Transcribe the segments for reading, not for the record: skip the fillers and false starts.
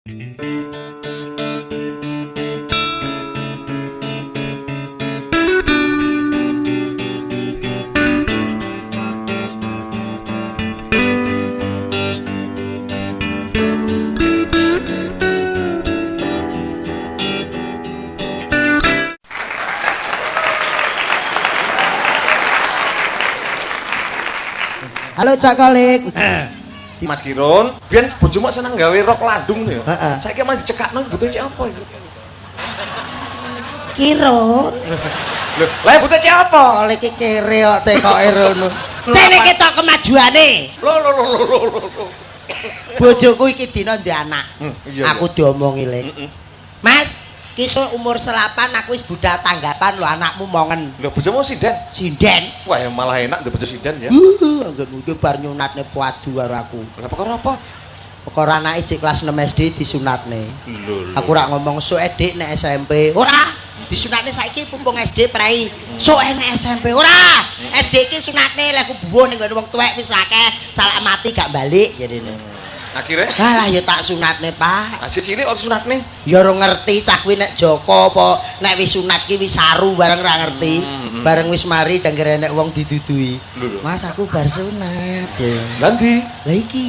Halo Cak Kolik. Mas Kirun, biyen bojomu seneng gawe rok landung ya. Heeh. Saiki malah dicekakno butuh cek apa iku? Kirun. Lho, lah butuh cek apa? Kolik iki kere kok tekoke rono. Cene ketok kemajuane. Lho lho lho lho lho. Bojoku iki dina ndek anak. Iya, Aku diomongi lek. Heeh. Mas, ki sok umur selapan aku wis budal tanggapan lho anakmu mongen. Lho bojomu sinden? Sinden. Wah, ya malah enak ndek bojo sinden ya. Anggen udah bar nyunatne padu karo aku. Lah perkara apa? Perkara anake jek kelas 6 SD disunatne. Lho. Aku rak ngomong sok Dik nek SMP. Ora, disunatne saiki pumpung SD prei. Sok nek SMP. Ora. SD iki sunatne lek aku buwuh ning nggon wong tuwek wis akeh, salah mati gak balik jarene. Akhirnya Alah ya tak sunatne, Pak. Asih cilik ora sunatne. Ya ora ngerti cah kuwi nek Joko apa nek wis sunat ki wis saru bareng ra ngerti. Bareng wis mari jangger enek wong didudui. Lho, lho. Mas aku bar sunat. Lah ndi? Lah iki.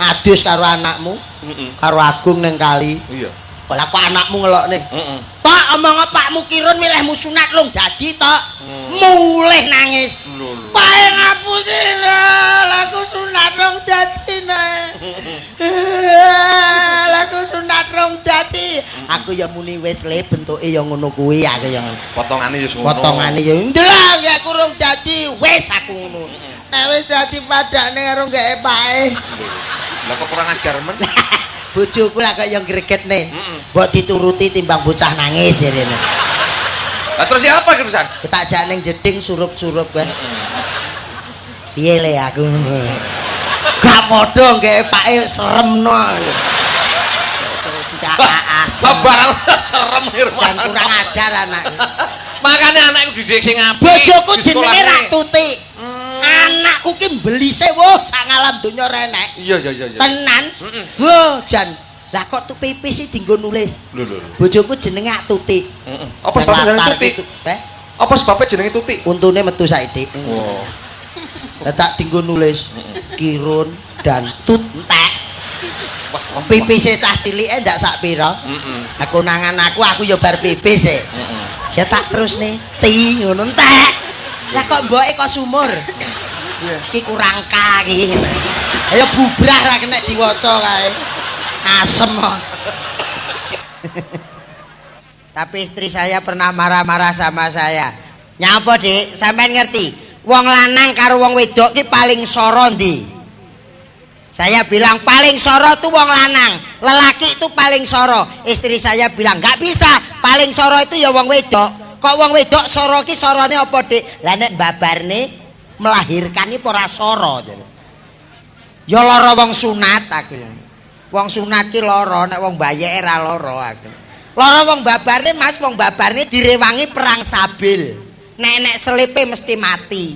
Adus karo anakmu, Heeh. karo Agung ning kali. Iya. Lah kok anakmu ngelokne? Heeh. Tok omong pakmu Kirun milihmu sunat lung dadi tok. Mulih nangis. Lho lho. Pae ngapusi lho, aku sunat rong dadi nek. Lah aku sunat rong dadi. Aku ya muni wis le bentuke ya ngono kuwi aku ya. Potongane ya ngono. Potongane ya ndelok ya aku rong dadi wis aku ngono. Nek wis dadi padane karo geke pae. Lah kok kurang ajar men. Bojoku lah kok yang gregetne. Mbok dituruti timbang bocah nangis jarene. Lah terus siapa terusan? Tak jak ning jeding surup-surup kowe. Piye le aku. Gak padha nggek pake seremno. Lah barang serem Irwan. Jan kurang ajar anak. Makane anakku didik sing apik. Bojoku jenenge Rak Tuti. Anakku ki mbelise woh sak ngalam donya renek. Iya iya iya. Tenan. Woh jan. Lah kok tu pipis sih dinggo nulis. Lho lho. Bojoku jenenge Ak Tuti. Heeh. Apa sebabnya jenenge Tuti? Eh? Apa sebabnya jenenge Tuti? Untune metu saiki. Oh. Lah tak dinggo nulis Kirun dan Tut entek. Wah, pipise cah cilike ndak sak pira. Heeh. Aku nangan aku ya bar pipis e. Heeh. Ya tak terusne ti ngono entek. Lah kok mboke kok sumur. Iki kurang ka iki. Ayo bubrah ra kena diwaca kae. Asem kok. Tapi istri saya pernah marah-marah sama saya. Nyapa, Dik? Sampeyan ngerti? Wong lanang karo wong wedok ki paling soro ndi? Saya bilang paling soro tuh wong lanang, lelaki itu paling soro. Istri saya bilang nggak bisa, paling soro itu ya wong wedok. Kok wong wedok soro ki sorone apa, Dik? Lah nek babarne melahirkan iki ora soro jare. Ya lara wong sunat aku. Wong sunat ki lara, nek wong bayeke ora lara aku. Lara wong babarne, Mas, wong babarne direwangi perang sabil. Nek nek selipe mesti mati.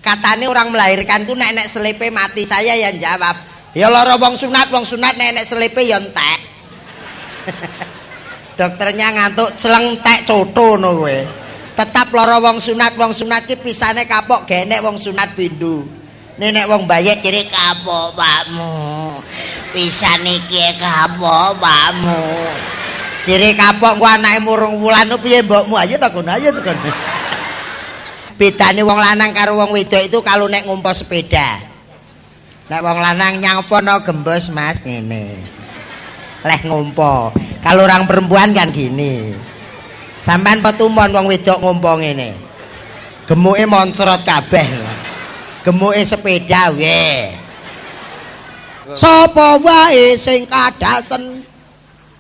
Katane orang melahirkan tuh nek nek selipe mati. Saya yang jawab, ya lara wong sunat nek nek selipe ya entek. Dokternya ngantuk celeng tek coto ngono kowe. Tetap lara wong sunat ki pisane kapok genek wong sunat bindu. Nek wong bayek ciri kapok pakmu. Pisane iki kapok pakmu. Ciri kapok ku anake murung wulan piye mbokmu? Ayo ta kono, ayo ta kono. Bedane wong lanang karo wong wedok itu kalau nek ngumpo sepeda. Nek wong lanang nyangpo no gembos Mas ngene. Leh ngumpo. Kalau orang perempuan kan gini. Sampean petumon wong wedok ngumpo ngene. Gemuke moncrot kabeh. Gemuke sepeda nggih. Sapa wae sing kadasen?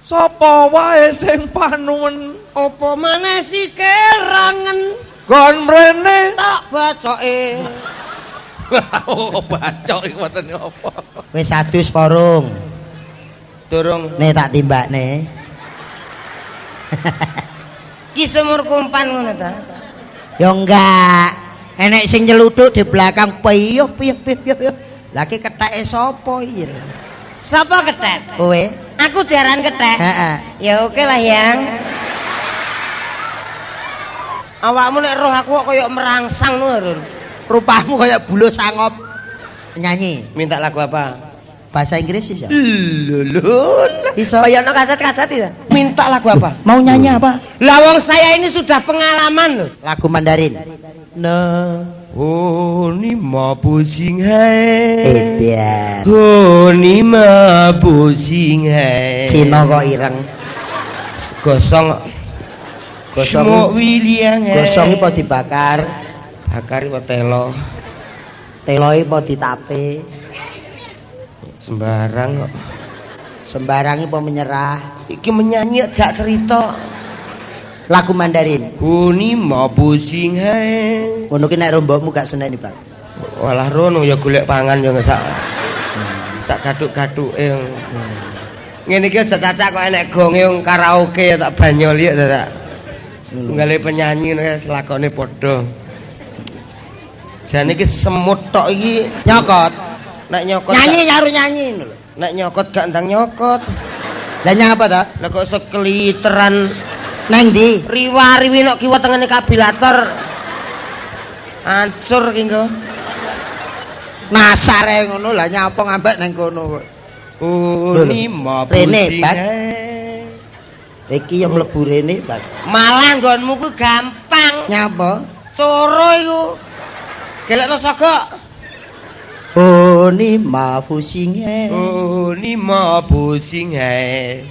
Sapa wae sing panuwen? Apa maneh sikil rangen? Gon mrene tak bacoke. Oh, bacok iku wonten apa? Wis adus porung. Durung. Nih tak timbakne. Ki sumur kumpan ngono ta? Ya enggak. Enek sing nyeluduk di belakang piyuh piyuh piyuh piyuh. Lah ki ketheke sapa iki? Sapa kethek? Kowe. Aku diaran kethek. Heeh. Ya oke lah, Yang. Awakmu nek roh aku kok koyo merangsang ngono, Run. Rupamu kaya buluh sangop. Nyanyi Minta lagu apa? bahasa Inggris sih. Lho lho. Iso. Kaya ono kaset-kaset ya. Minta lagu apa? Mau nyanyi apa? Lah wong saya ini sudah pengalaman loh. Lagu Mandarin. Na ho ni ma bu sing hai. Edan. Ho ni ma bu sing hai. Cina kok ireng. Gosong. Gosong. Semok wiliang. Gosong apa dibakar? Bakar apa telo? Teloe apa ditape? Sembarang kok. Sembarang apa menyerah? Iki menyanyi jak cerita. Lagu Mandarin. Ho ni ma bu sing hai. Ngono ki nek rombokmu gak seneni, Pak. Walah rono ya golek pangan ya sak sak gathuk-gathuke. Ngene iki aja cacak kok enek gonge wong karaoke ya tak banyoli ya tak. Tunggale penyanyi ngono ya lakone padha. Jane iki semut tok iki Nyokot. nek nyokot. Nyanyi karo nyanyi ngono lho. Nek nyokot gak ndang nyokot. Lah nyapa ta? Lah kok sekeliteran Nang ndi? riwa-riwi nok kiwa tengene kabilator. Ancur ki engko. Nasare ngono lah nyapa ngambek nang kono kok. Oh, ni ma Rene, Pak. Iki yang mlebu rene, Pak. Malah nggonmu ku gampang. Nyapa? Coro iku. Gelekno sogok. Oh ni ma fusinge. Oh, ni ma pusing hai.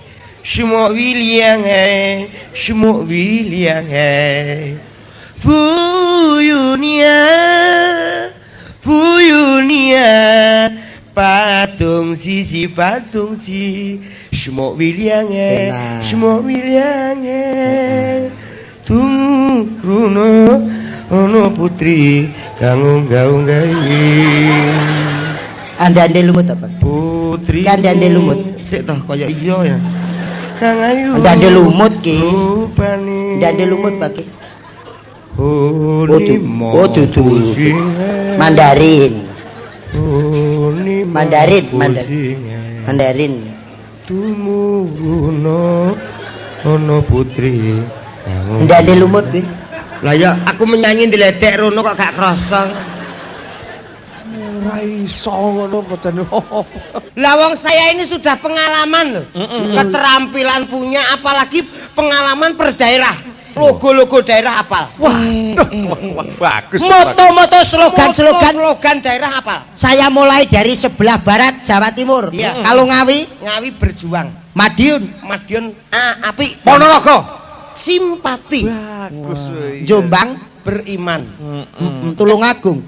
Semua wiliang hai, semua wiliang hai. Fuyunia, fuyunia, patung sisi patung si. Semua wiliang hai, Enak. semua wiliang hai. Tunggu runo, ono putri, kang unggah-unggahi. Ande-ande lumut apa? Putri. Kandhane lumut. Sik toh kaya iya ya. Kang ayu. Ndande lumut ki. Rupane. Ndande lumut Pak ki. Oh, Oh, oh, dudu. Mandarin. Mandarin, Mandarin. Mandarin. Tumuruno ono putri. Kang Ndande lumut kuwi. Lah ya aku menyanyi ndledek rono kok gak krasa. Ora iso ngono mboten. Lah wong saya ini sudah pengalaman loh. Keterampilan punya apalagi pengalaman per daerah. Logo-logo daerah apal. Wah, wah, bagus. Moto-moto slogan-slogan slogan daerah apal. Saya mulai dari sebelah barat Jawa Timur. Iya. Kalau Ngawi, Ngawi berjuang. Madiun, Madiun A apik. Ponorogo. Simpati, Bagus. iya. Jombang, beriman, Tulungagung.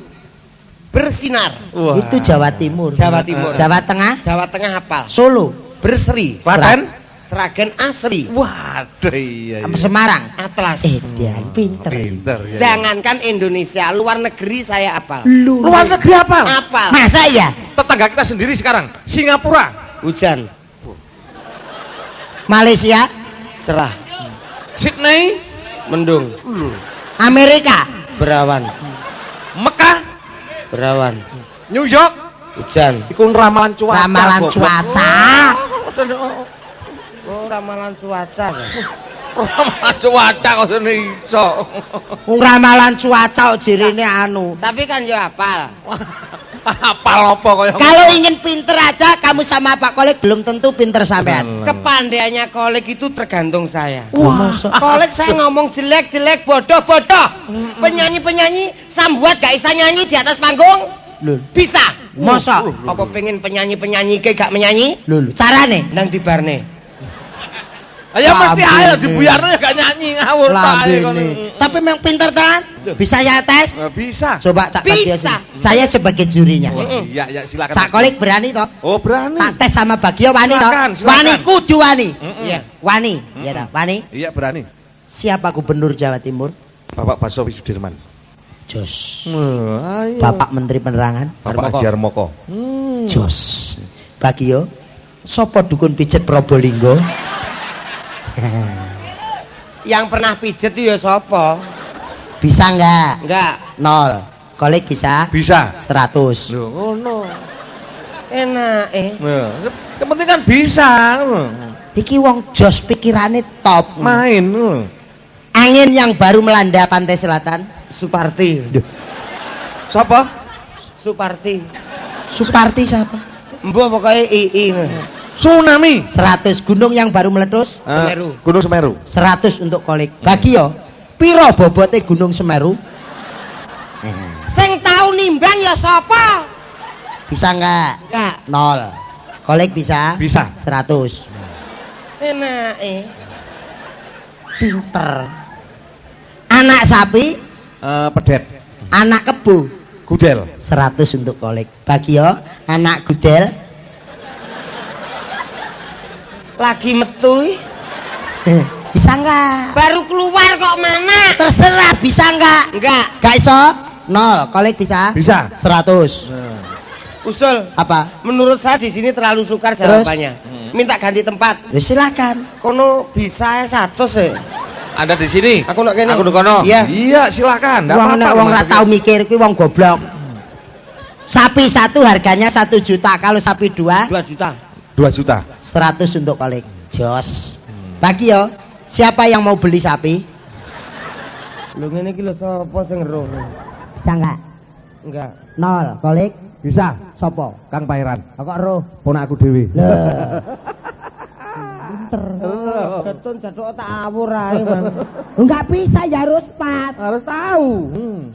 bersinar. Wah. Itu Jawa Timur. Jawa Timur. Jawa Tengah, Jawa Tengah apal. Solo, Berseri, Klaten. Sragen asri, Waduh iya. iya. Semarang. Atlas. Edan pinter. Pinter ya. Jangankan Indonesia, luar negeri saya apal. Lu. Luar negeri apa? Apal. Masa iya? Tetangga kita sendiri sekarang, Singapura. Hujan, Malaysia, cerah, Sydney, mendung, Amerika, berawan, Mekah, berawan, New York. hujan. Iku ramalan cuaca. ramalan goblok. cuaca. Oh, ramalan cuaca. Ramalan cuaca kok sene iso. Wong ramalan cuaca kok jirine anu. Tapi kan yo apal. Apal apa kaya Kalau ingin pinter aja kamu sama Pak Kolik belum tentu pinter sampean. Kepandaiannya Kolik itu tergantung saya. Wah, Kolik saya ngomong jelek-jelek, bodoh-bodoh. Penyanyi-penyanyi sambuat gak bisa nyanyi di atas panggung. Lho. Bisa. Masa? Apa pengen penyanyi-penyanyi ke gak menyanyi? Lho, carane Nang dibarne. Ayo mesti ayo Lambene. dibuyarno ya gak nyanyi ngawur ta ae kono. lambene. Tapi memang pinter kan? Bisa ya tes? Nggak bisa. Coba Cak Bagio Bisa. sini. Saya sebagai jurinya. Wah, iya ya silakan. Cak Kolik berani toh? Oh, berani. Tak tes sama Bagio wani toh? Silakan, silakan. Wani kudu wani. Iya. Wani, ya toh? Wani. Iya, berani. Siapa gubernur Jawa Timur? Bapak Basuki Sudirman. Jos. Ayo. Bapak Menteri Penerangan? Bapak Haji Harmoko. Jos. Bagio, sopo dukun pijet Probolinggo? Yang pernah pijet itu ya sapa? Bisa enggak? Enggak. 0. Kolik bisa? Bisa. 100. Lho, ngono. Enak eh. Nah, yang penting kan bisa. Ngono. Iki wong jos pikirane top. Main. Angin yang baru melanda pantai selatan. Suparti. Siapa? Suparti. Suparti siapa? Mbah pokoknya II. Tsunami. 100. Gunung yang baru meletus. Semeru. Gunung Semeru. 100 untuk kolik. Bagi yo, piro bobote Gunung Semeru? Sing tau nimbang ya sapa? Bisa enggak? Enggak. 0. Kolik bisa? Bisa. 100. Enake. Pinter. Anak sapi, Pedet. Anak kebo, gudel. 100 untuk kolik. Bagi yo, anak gudel lagi metu. Bisa enggak? Baru keluar kok mana? Terserah, bisa enggak? Enggak. Gak iso? 0. Kolik bisa? Bisa. 100. Usul. Apa? Menurut saya di sini terlalu sukar jawabannya. Minta ganti tempat. Ya silakan. Kono bisa 100 ya. Anda di sini. Aku nak kene. Aku di kono. Iya. Iya, silakan. Wong nek wong ra tau mikir kuwi wong goblok. Sapi satu harganya 1 juta, kalau sapi 2 2 juta. 2 juta. 100 untuk kolik. Jos. Bagi yo, siapa yang mau beli sapi? Lho ngene iki lho sapa sing ero? Bisa enggak? Enggak. 0. Kolik bisa. Sopo? Kang Pairan. Kok ero? Ponakku dhewe. Lho. Pinter. Ketun jaduk tak awur ae, Bang. Enggak bisa ya harus pas. Harus tahu.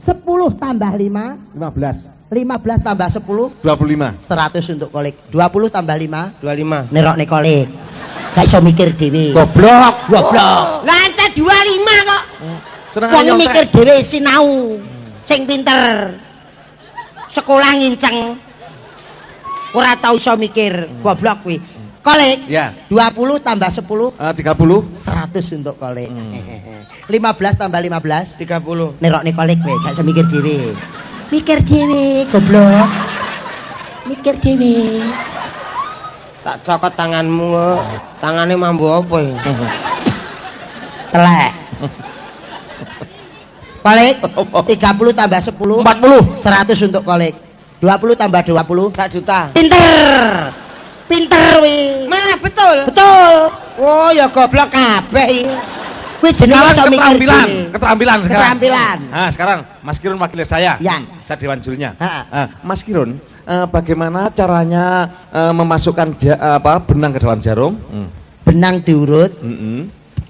10 tambah 5 15. 15 tambah 10 25. 100 untuk kolik. 20 tambah 5 25. Nerokne kolik. Gak iso mikir dhewe. Goblok. Goblok. Lah ancen 25 kok. Senengane Wong nyontek. mikir dhewe sinau. Sing pinter. Sekolah nginceng. Ora tau iso mikir, goblok kuwi. Kolik. Ya. 20 tambah 10 30. 100 untuk kolik. 15 tambah 15 30. Nerokne kolik kowe, gak iso mikir dhewe. Mikir dhewe, goblok. Mikir dhewe. Tak cokot tanganmu kok. Tangane mambu apa ya? Telek. Kolik 30 tambah 10 40. 100 untuk kolik. 20 tambah 20 1 juta. Pinter. Pinter wi. Malah betul. Betul. Oh ya goblok kabeh iki. Kuwi jenenge iso mikir keterampilan, dhewe. keterampilan sekarang. Keterampilan. Nah, sekarang Mas Kirun wakil saya. Ya. Saya dewan jurinya. Ha. Nah, Mas Kirun, bagaimana caranya memasukkan benang ke dalam jarum? Benang diurut,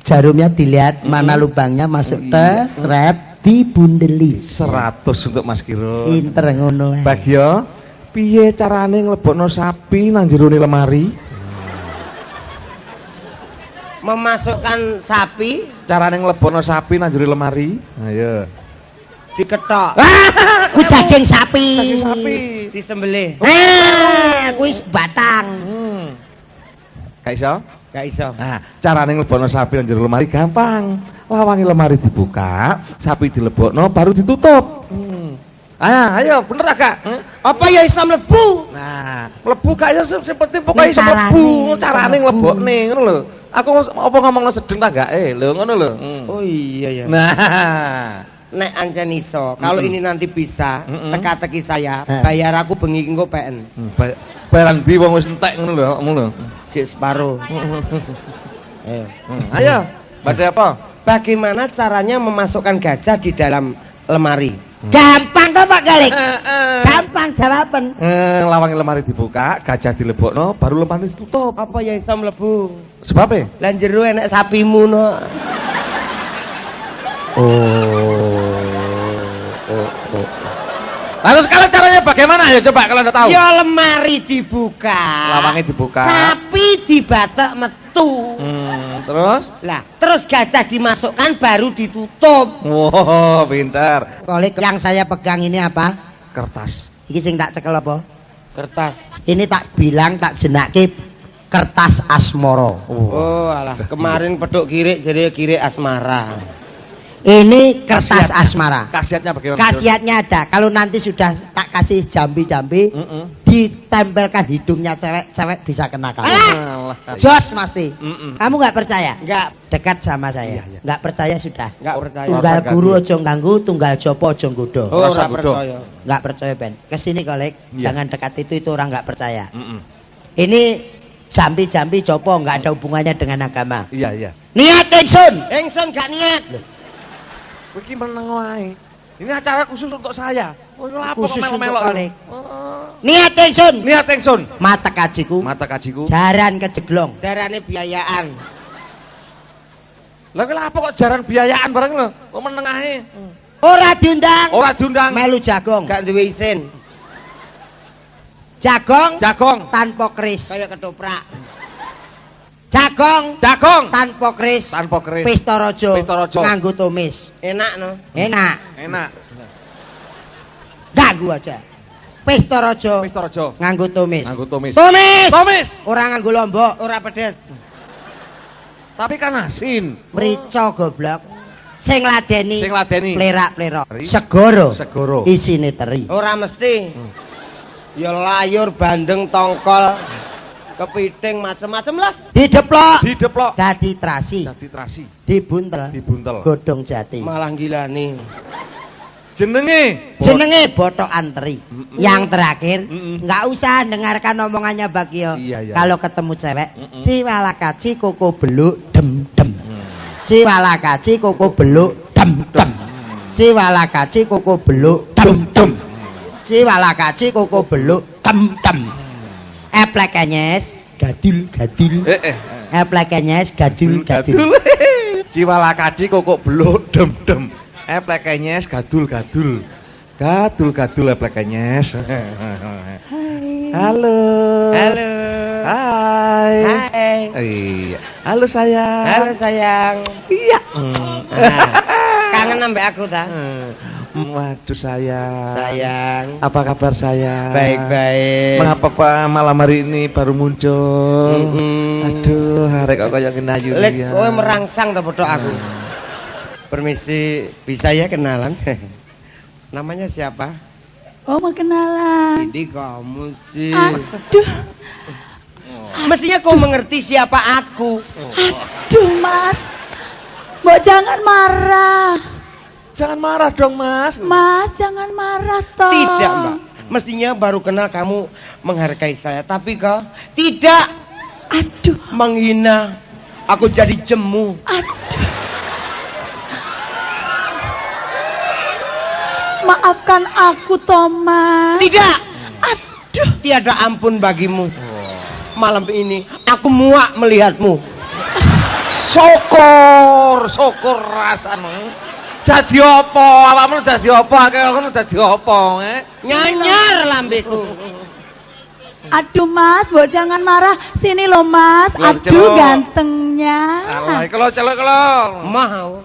jarumnya dilihat mana lubangnya, masuk tes, ret, dibundeli. 100 untuk Mas Kirun. Pinter ngono. Bagio, piye carane nglebokno sapi nang jerone lemari? Memasukkan sapi, Carane nglebokno sapi nang jero lemari? Ayo. Diketok. Kuwi daging sapi. Daging sapi. Disembelih. Ah, kuwi batang. Gak iso? Gak iso. Nah, carane nglebokno sapi nang jero lemari gampang. Lawange lemari dibuka, sapi dilebokno baru ditutup. Ah, ayo bener gak? Apa ya iso mlebu? Nah, mlebu gak ya seperti pokoke iso mlebu, carane nglebokne ngono lho. Aku apa ngomongno sedeng ta gak? Lho ngono lho. Oh iya ya. Nah, nek ancen iso, kalau ini nanti bisa, teka-teki saya, bayar aku bengi engko PN. Bayaran ndi wong wis entek ngono lho, ngono lho. Jek separo. Ayo. Ayo, badhe apa? Bagaimana caranya memasukkan gajah di dalam lemari? Gampang toh Pak Galik? Gampang jawaban. Lawang lemari dibuka, gajah dilebokno, baru lemari ditutup. Apa ya iso mlebu? Sebabe? Lah jero enek sapimu no. Oh. Lalu sekarang caranya bagaimana? Ayo coba kalau Anda tahu. Ya lemari dibuka. Lawangnya dibuka. Sapi dibatek metu. Terus? Lah, terus gajah dimasukkan baru ditutup. Wow, pintar. Kolik, yang saya pegang ini apa? Kertas. Iki sing tak cekel apa? Kertas. Ini tak bilang tak jenake kertas asmoro. Oh, alah, kemarin peduk kirik jadi kirik asmara. Ini kertas asmara. Khasiatnya bagaimana? Khasiatnya ada. Kalau nanti sudah tak kasih jambi-jambi, ditempelkan hidungnya cewek, cewek bisa kena kamu. Jos pasti. Kamu nggak percaya? Nggak. Dekat sama saya. Iya, iya. Nggak percaya sudah. Nggak percaya. Tunggal guru ojo ganggu, tunggal jopo ojo nggodho. Oh, ora percaya. Nggak percaya Ben. Kesini kolek, iya. Jangan dekat itu orang nggak percaya. Ini Jampi-jampi jopo nggak ada hubungannya dengan agama. Iya, iya. Niat ingsun. Ingsun gak niat. Kowe iki meneng wae. Ini acara khusus untuk saya. Oh, khusus untuk kowe. Niat ingsun. Niat ingsun. Mata kajiku. Mata kajiku. Jaran kejeglong. Jarane biayaan. Lah kowe lha apa kok jaran biayaan bareng lho? Kok meneng ae. Ora diundang. Ora diundang. Melu jagong. Gak duwe isin. Jagong. Jagong tanpa keris. Kaya ketoprak. Jagong. Jagong tanpa keris. Tanpa keris. Pesta raja. Pesta raja. Nganggo tumis. Enak no. Enak. Enak. Ganggu aja. Pesta raja. Pesta raja. Nganggo tumis. Nganggo tumis. Tumis. Tumis. Ora nganggo lombok, ora pedes. Tapi kan asin. Mrica goblok. Sing ladeni. Sing ladeni. Plerak-plerok. Segoro. Segoro. Isine teri. Ora mesti. Ya layur, bandeng, tongkol, kepiting, macem-macem lah. Dideplok. Dideplok. Dadi terasi. Dadi terasi. Dibuntel. Dibuntel. Godhong jati. Malah gilani. Jenenge. Jenenge botokan teri. Yang terakhir, nggak usah dengarkan omongannya Bagio. Iya, iya. Kalau ketemu cewek, ciwalakaci koko beluk dem dem. Ciwalakaci koko beluk dem dem. Ciwalakaci koko beluk dem dem. Ciwalakaci koko beluk tem tem. Eplek kenyes gadul gadul. Eplek kenyes gadul gadul. Ciwalakaci koko beluk dem dem. Eplek kenyes gadul gadul. Gadul gadul eplek kenyes. Halo. Halo. Hai. Hai. Iya. Halo sayang. Halo sayang. Iya. Kangen ambek aku ta? Waduh sayang. Sayang. Apa kabar sayang? Baik-baik. Mengapa Pak malam hari ini baru muncul? Aduh, arek kok kaya ngene ayu. Lek kowe merangsang to podho aku. Permisi, bisa ya kenalan? Namanya siapa? Oh, mau kenalan. Ini kamu sih. Aduh. Mestinya kau mengerti siapa aku. Aduh, Mas. Mbok jangan marah. Jangan marah dong, Mas. Mas, jangan marah toh. Tidak, Mbak. Mestinya baru kenal kamu menghargai saya, tapi kau tidak. Aduh. Menghina. Aku jadi jemu. Aduh. Maafkan aku, Thomas. Tidak. Aduh. Tiada ampun bagimu. Malam ini aku muak melihatmu. Syukur, syukur rasamu. Jadi apa? Awakmu dadi apa? Akeh ngono dadi apa, eh? Nyanyar lambeku. Aduh, Mas, mbok jangan marah. Sini loh, Mas. Aduh, gantengnya. Alah, iki lho celuk lho. Mau.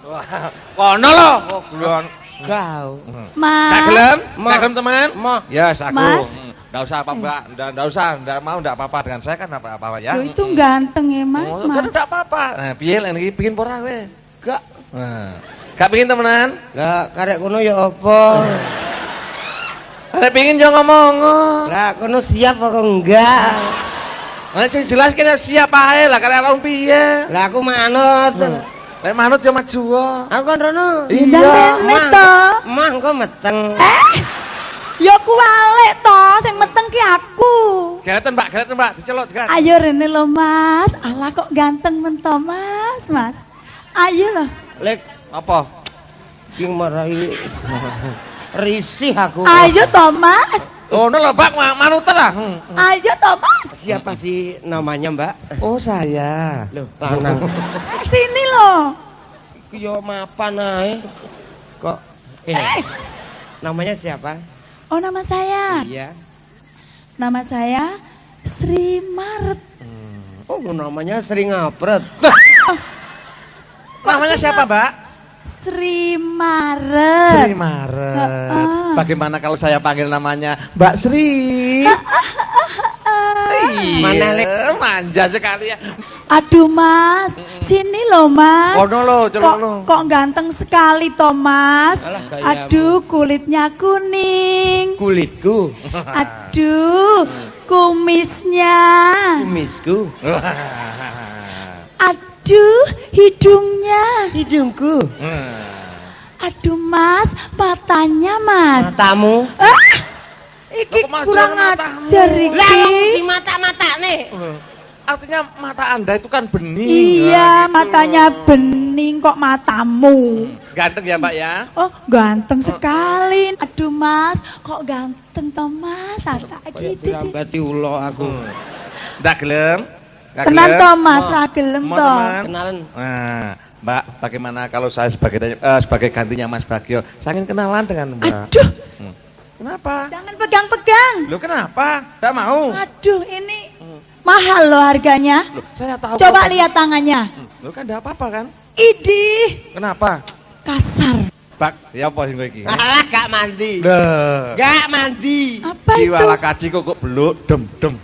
Kono lho. Oh, gulon. Kau. Mas. Gak gelem? Gak gelem teman? Yes, aku. Mas. Nggak usah apa, Mbak. Nggak usah, nggak mau, nggak apa-apa dengan saya kan apa-apa ya. Loh, itu ganteng ya, Mas. Oh, Mas. Nggak apa-apa. Nah, piye lek iki pengin ora kowe? Gak. Nah. Gak pengin temenan? Lah, karek kono ya apa? Lek pengin yo ngomong. Lah, kono siap apa enggak? Lah sing jelas kene siap ae lah karek awakmu piye? Lah aku manut. Lek manut yo maju. Aku kon rono. Iya. Mah engko meteng. Ya kuwalik to, sing meteng ki aku. Gereten, Mbak, gereten, Mbak, diceluk, digerak. Ayo rene lho, Mas. Alah kok ganteng men to, Mas, Mas. Ayo lho. Lek apa? Ki marai risih aku. Ayo to, Mas. Ngono lho, Mbak, manut ta. Ayo to, Mas. Siapa sih namanya, Mbak? Oh, saya. Loh, lanang. Sini lho. Iki yo mapan ae. Kok namanya siapa? Oh, nama saya. Iya. Nama saya Sri Maret. Oh, namanya Sri Ngapret. Namanya siapa, Mbak? Sri Maret. Sri Maret. Bagaimana kalau saya panggil namanya Mbak Sri? Mana lek manja sekali ya. Aduh, Mas, sini loh, Mas. Oh, no, kok ganteng sekali toh, Mas. Alah, aduh, kulitnya kuning. Kulitku. Aduh, kumisnya. Kumisku. Aduh, hidungnya. Hidungku. Aduh, Mas, matanya, Mas. Matamu. Ah, iki kurang ajar iki. Lah, di mata-matane. Artinya mata Anda itu kan bening. Iya, Nah, gitu. matanya bening kok matamu. Ganteng ya, Mbak ya? Oh, ganteng sekali. Aduh, Mas, kok ganteng toh, Mas? Ada Kayak gitu. dirambati ula aku. Ndak gelem? Nggak Tenan gelem? toh, Mas, ra gelem Mau toh. teman? Kenalan. Nah, Mbak, bagaimana kalau saya sebagai gantinya Mas Bagio, saya ingin kenalan dengan Mbak. Aduh, Kenapa? jangan pegang-pegang. Loh, kenapa? Nggak mau. Aduh, ini mahal loh harganya. Loh, saya tahu. Coba kok. lihat tangannya. Loh, kan enggak apa-apa kan? Idih, Kenapa? kasar. Bak, ya apa sing kowe iki? Alah gak mandi. Loh. Gak mandi. Apa itu? Ciwala kaci kok kok beluk dem dem.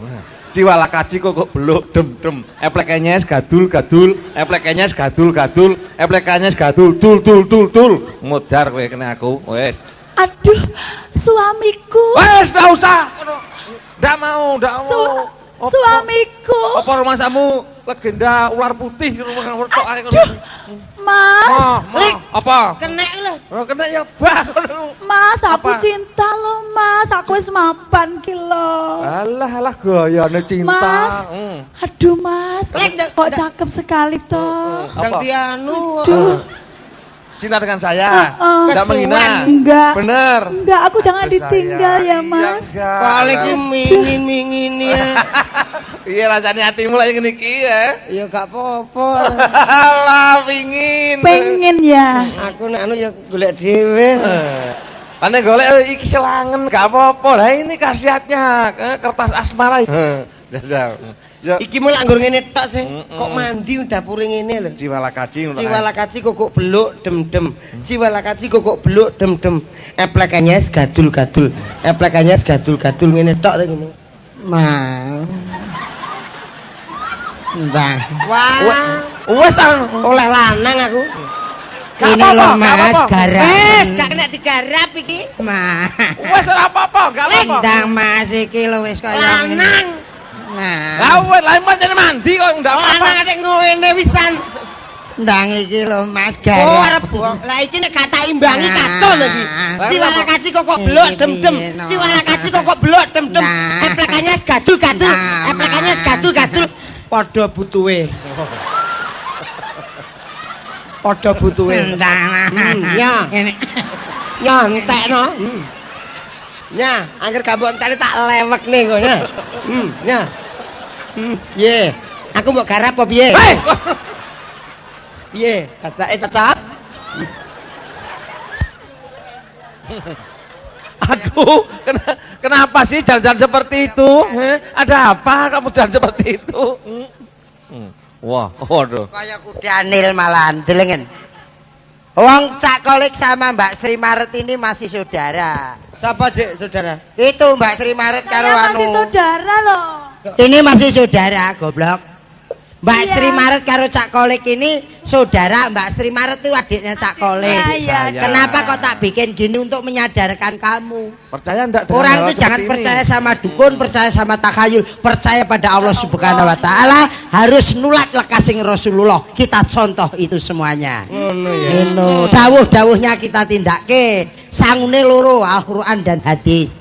Ciwala kaci kok kok beluk dem dem. Eplek kenyes gadul gadul, eplek kenyes gadul gadul, eplek kenyes gadul tul tul tul tul. Modar kowe kena aku. Wes. Aduh, suamiku. Wes ndak usah. Ndak mau, ndak mau. Suamiku. Apa rumahmu legenda ular putih rumah tok ae kono. Aduh, Mas. Moh, apa? Kena lho. Ora kena ya bah kono. Mas, aku Apa? cinta loh, Mas. Aku wis mapan ki lho. Alah alah gayane cinta. Mas. Aduh, Mas. Lek, Kok cakep sekali toh. Dang Apa? dianu. Aduh. Cinta dengan saya. Heeh. Enggak menghina. Enggak. Bener. Enggak, aku jangan ditinggal ya, Iya, Mas. enggak. Kali iki mingin-mingin ya. Iya rasanya hatimu lagi ngene iki ya. Ya gak apa-apa. Alah pingin. Pengen ya. Aku nek anu ya golek dhewe. Ane golek iki selangen gak apa-apa. Lah ini khasiatnya kertas asmara. Jajal. Ya Iki mulak nggur ngene tok sih. Mm-mm. Kok mandi dapure ngene lho. Ciwala kaci ngono. Ciwala kaci kokok beluk dem-dem. Ciwala kaci kokok beluk dem-dem. Eplekane gadul-gadul. Eplekane gadul-gadul ngene tok ngene. Mau. Entah. Wah, Wes ah. oleh lanang aku. Gak Ini apa-apa, loh gak Mas, apa-apa. garap. Wes, gak kena digarap iki. Mas. Wes ora apa-apa, gak apa-apa. Ndang Mas iki lho wis kaya ngene. Lanang. Nah. Lah wes lah pancen mandi kok ndak apa-apa. Lanang atik ngene wisan. Ndang iki lho Mas Oh, garap. arep buang. Lah iki nek gak tak imbangi Nah. katon iki. Ciwala kaci kokok beluk dem-dem. Iki piye, no. Ciwala kaci kokok beluk dem-dem. Nah. Eplekane gadul-gadul. Nah, Eplekane Mas. gadul-gadul. Padha butuhe. Padha butuhe. Ndang. Ya. Ngene. Ya entekno. Ya, angger gak mbok entekne tak lewekne kok ya. Ya. Piye? Aku mbok garap apa piye? Hei. Piye? Cacake cocok? Aduh, kenapa sih jalan-jalan seperti itu? Ada apa kamu jalan seperti itu? Wah, waduh. Kaya kuda nil malahan delengen. Wong Cak Kolik sama Mbak Sri Maret ini masih saudara. Siapa, Cik, saudara? Itu Mbak Sri Maret karo Saya masih anu. saudara loh. Ini masih saudara, goblok. Mbak Iya. Sri Maret karo Cak Kolik ini saudara. Mbak Sri Maret itu adiknya Cak Kolik. Iya, iya. Kenapa kok tak bikin gini untuk menyadarkan kamu? Percaya ndak dengan Orang hal itu jangan seperti ini? percaya sama dukun, percaya sama takhayul, percaya pada Allah Subhanahu wa taala, harus nulat lekasing Rasulullah. Kita contoh itu semuanya. Ngono ya. Ngono. Dawuh-dawuhnya kita tindakke. Sangune loro, Al-Qur'an dan hadis.